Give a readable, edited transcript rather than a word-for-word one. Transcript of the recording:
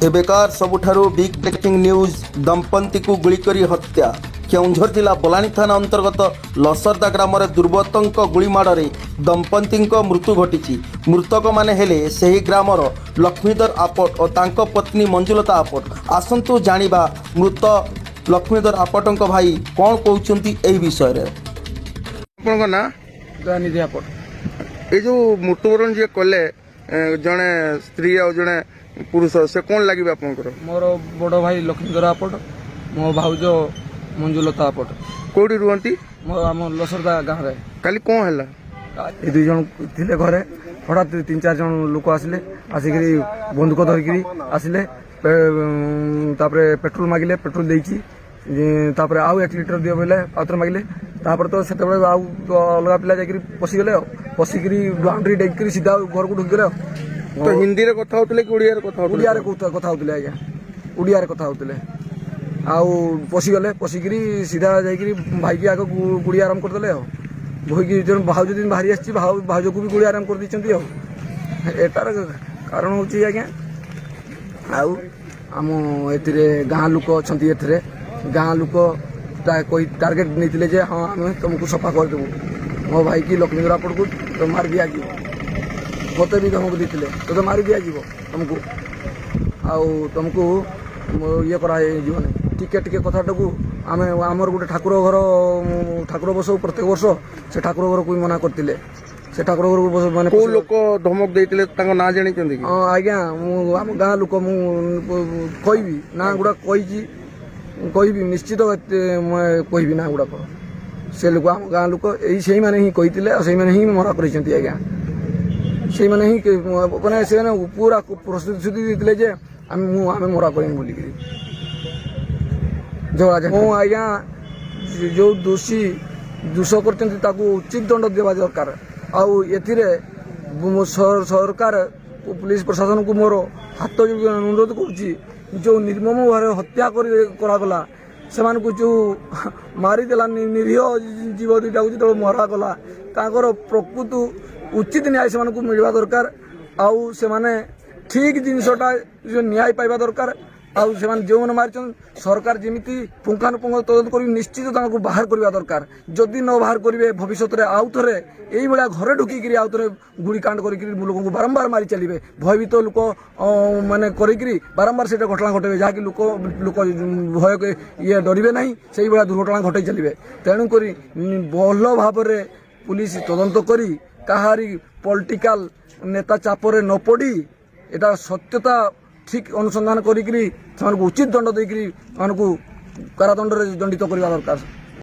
ଏବେକାର ସବୁଠାରୁ big breaking news, ଦମ୍ପତିଙ୍କୁ ଗୁଳି କରି ହତ୍ୟା। କେଉଁଝର ଜିଲ୍ଲା ବଲାଣୀ ଥାନା ଅନ୍ତର୍ଗତ ଲସର୍ଦା ଗ୍ରାମରେ ଦୁର୍ବୃତ୍ତଙ୍କ ଗୁଳିମାଡ଼ରେ ଦମ୍ପତିଙ୍କ ମୃତ୍ୟୁ ଘଟିଛି। ମୃତକମାନେ ହେଲେ ସେହି ଗ୍ରାମର ଲକ୍ଷ୍ମୀଧର ଆପଟ ଓ ତାଙ୍କ ପତ୍ନୀ ମଞ୍ଜୁଲତା ଆପଟ। ଆସନ୍ତୁ ଜାଣିବା ମୃତ ଲକ୍ଷ୍ମୀଧର ଆପଟଙ୍କ ଭାଇ କ'ଣ କହୁଛନ୍ତି ଏହି ବିଷୟରେ। ଆପଣଙ୍କ ନାଁ? ଦୟାନିଧି ଆପଟ। ଏଇ ଯୋଉ ମୃତ୍ୟୁବରଣ ଯିଏ କଲେ, ଜଣେ ସ୍ତ୍ରୀ ଆଉ ଜଣେ ପୁରୁଷ, ସେ କଣ ଲାଗିବେ ଆପଣଙ୍କର? ମୋର ବଡ଼ ଭାଇ ଲକ୍ଷ୍ମୀଧର ଆପଟ, ମୋ ଭାଉଜ ମଞ୍ଜୁଲତା ଆପଟ। କୋଉଠି ରୁହନ୍ତି? ମୋ ଆମ ଲସରଦା ଗାଁରେ। କାଲି କଣ ହେଲା? ଏ ଦୁଇ ଜଣ ଥିଲେ ଘରେ। ହଠାତ୍ ତିନି ଚାରି ଜଣ ଲୋକ ଆସିଲେ, ଆସିକିରି ବନ୍ଧୁକ ଧରିକିରି ଆସିଲେ। ତାପରେ ପେଟ୍ରୋଲ ମାଗିଲେ, ପେଟ୍ରୋଲ ଦେଇଛି। ତାପରେ ଆଉ 1 ଲିଟର ଦିଅ ବୋଇଲେ ଆଉ ଥରେ ମାଗିଲେ। ତାପରେ ତ ସେତେବେଳେ ଆଉ ଅଲଗା ପିଲା ଯାଇକିରି ପଶିଗଲେ, ଆଉ ପଶିକିରି ବାଉଣ୍ଡ୍ରି ଡେଇକିରି ସିଧା ଘରକୁ ଢୁକିଗଲେ। ଆଉ ତ ହିନ୍ଦୀରେ କଥା ହଉଥିଲେ କି ଓଡିଆରେ କଥା ହଉଥିଲେ? ଓଡ଼ିଆରେ କଥା ହଉଥିଲେ ଆଜ୍ଞା, ଓଡ଼ିଆରେ କଥା ହଉଥିଲେ। ଆଉ ପଶିଗଲେ, ପଶିକିରି ସିଧା ଯାଇକିରି ଭାଇକି ଆଗ ଗୁଳି ଆରମ୍ଭ କରିଦେଲେ। ଆଉ ବୋହିକି ଜଣେ ଭାଉଜ ଦିନ ବାହାରି ଆସିଛି, ଭାଉଜକୁ ବି ଗୁଳି ଆରମ୍ଭ କରିଦେଇଛନ୍ତି। ଆଉ ଏଟାର କାରଣ ହେଉଛି ଆଜ୍ଞା, ଆଉ ଆମ ଏଥିରେ ଗାଁ ଲୋକ ଅଛନ୍ତି। ଏଥିରେ ଗାଁ ଲୋକ କହି ଟାର୍ଗେଟ ନେଇଥିଲେ ଯେ ହଁ, ଆମେ ତୁମକୁ ସଫା କରିଦେବୁ। ମୋ ଭାଇକି ଲକ୍ଷ୍ମୀଧର ଆପଟକୁ ତ ମାରି ଦିଆଯିବ। ମୋତେ ବି ଧମକ ଦେଇଥିଲେ, ତୋତେ ମାରି ଦିଆଯିବ ତୁମକୁ, ଆଉ ତୁମକୁ ଇଏ କରାଯିବନି। ଟିକେ ଟିକେ କଥାଟାକୁ ଆମେ ଆମର ଗୋଟେ ଠାକୁର ଘର, ଠାକୁର ବସଉ ପ୍ରତ୍ୟେକ ବର୍ଷ, ସେ ଠାକୁର ଘରକୁ ବି ମନା କରିଥିଲେ। ସେ ଠାକୁର ଘରକୁ ମାନେ କୋଉ ଲୋକ ଧମକ ଦେଇଥିଲେ, ତାଙ୍କ ନାଁ ଜାଣିଛନ୍ତି କି? ହଁ ଆଜ୍ଞା, ମୁଁ ଆମ ଗାଁ ଲୋକ। ମୁଁ କହିବି ନାଁ ଗୁଡ଼ାକ, କହିଛି, କହିବି ନିଶ୍ଚିତ। ମୁଁ କହିବି ନାଁ ଗୁଡ଼ାକ। ସେ ଲୋକ ଆମ ଗାଁ ଲୋକ, ଏଇ ସେଇମାନେ ହିଁ କହିଥିଲେ ଆଉ ସେଇମାନେ ହିଁ ମରା କରିଛନ୍ତି ଆଜ୍ଞା। ସେଇମାନେ ହିଁ ମାନେ ସେମାନେ ପୁରା ପ୍ରତିଶ୍ରୁତି ଦେଇଥିଲେ ଯେ ଆମେ ମରା କରିମୁ ବୋଲିକିରି। ଝଗଡ଼ା ମୁଁ ଆଜ୍ଞା, ଯୋଉ ଦୋଷୀ ଦୋଷ କରିଛନ୍ତି ତାକୁ ଉଚିତ ଦଣ୍ଡ ଦେବା ଦରକାର। ଆଉ ଏଥିରେ ମୁଁ ସରକାର, ପୁଲିସ ପ୍ରଶାସନକୁ ମୋର ହାତ ଯୋଡ଼ି ଅନୁରୋଧ କରୁଛି, ଯୋଉ ନିର୍ମମ ଭାବରେ ହତ୍ୟା କରି କରାଗଲା ସେମାନଙ୍କୁ, ଯୋଉ ମାରିଦେଲା ନିରୀହ ଜୀବ ଦୁଇଟାକୁ ଯେତେବେଳେ ମରାଗଲା, ତାଙ୍କର ପ୍ରକୃତ ଉଚିତ ନ୍ୟାୟ ସେମାନଙ୍କୁ ମିଳିବା ଦରକାର। ଆଉ ସେମାନେ ଠିକ ଜିନିଷଟା ଯୋଉ ନ୍ୟାୟ ପାଇବା ଦରକାର। ଆଉ ସେମାନେ ଯେଉଁମାନେ ମାରିଛନ୍ତି, ସରକାର ଯେମିତି ପୁଙ୍ଖାନୁପୁଙ୍ଖ ତଦନ୍ତ କରି ନିଶ୍ଚିତ ତାଙ୍କୁ ବାହାର କରିବା ଦରକାର। ଯଦି ନ ବାହାର କରିବେ, ଭବିଷ୍ୟତରେ ଆଉ ଥରେ ଏଇଭଳିଆ ଘରେ ଢୁକିକିରି ଆଉ ଥରେ ଗୁଳିକାଣ୍ଡ କରିକିରି ଲୋକଙ୍କୁ ବାରମ୍ବାର ମାରି ଚାଲିବେ। ଭୟଭୀତ ଲୋକ ମାନେ କରିକିରି ବାରମ୍ବାର ସେଇଟା ଘଟଣା ଘଟେଇବେ, ଯାହାକି ଲୋକ ଲୋକ ଭୟ ଇଏ ଡରିବେ ନାହିଁ, ସେଇଭଳିଆ ଦୁର୍ଘଟଣା ଘଟେଇ ଚାଲିବେ। ତେଣୁକରି ଭଲ ଭାବରେ ପୁଲିସ ତଦନ୍ତ କରି, କାହାରି ପଲିଟିକାଲ ନେତା ଚାପରେ ନ ପଡ଼ି, ଏଟା ସତ୍ୟତା ଠିକ ଅନୁସନ୍ଧାନ କରିକିରି ସେମାନଙ୍କୁ ଉଚିତ ଦଣ୍ଡ ଦେଇକିରି ସେମାନଙ୍କୁ କାରାଦଣ୍ଡରେ ଦଣ୍ଡିତ କରିବା ଦରକାର।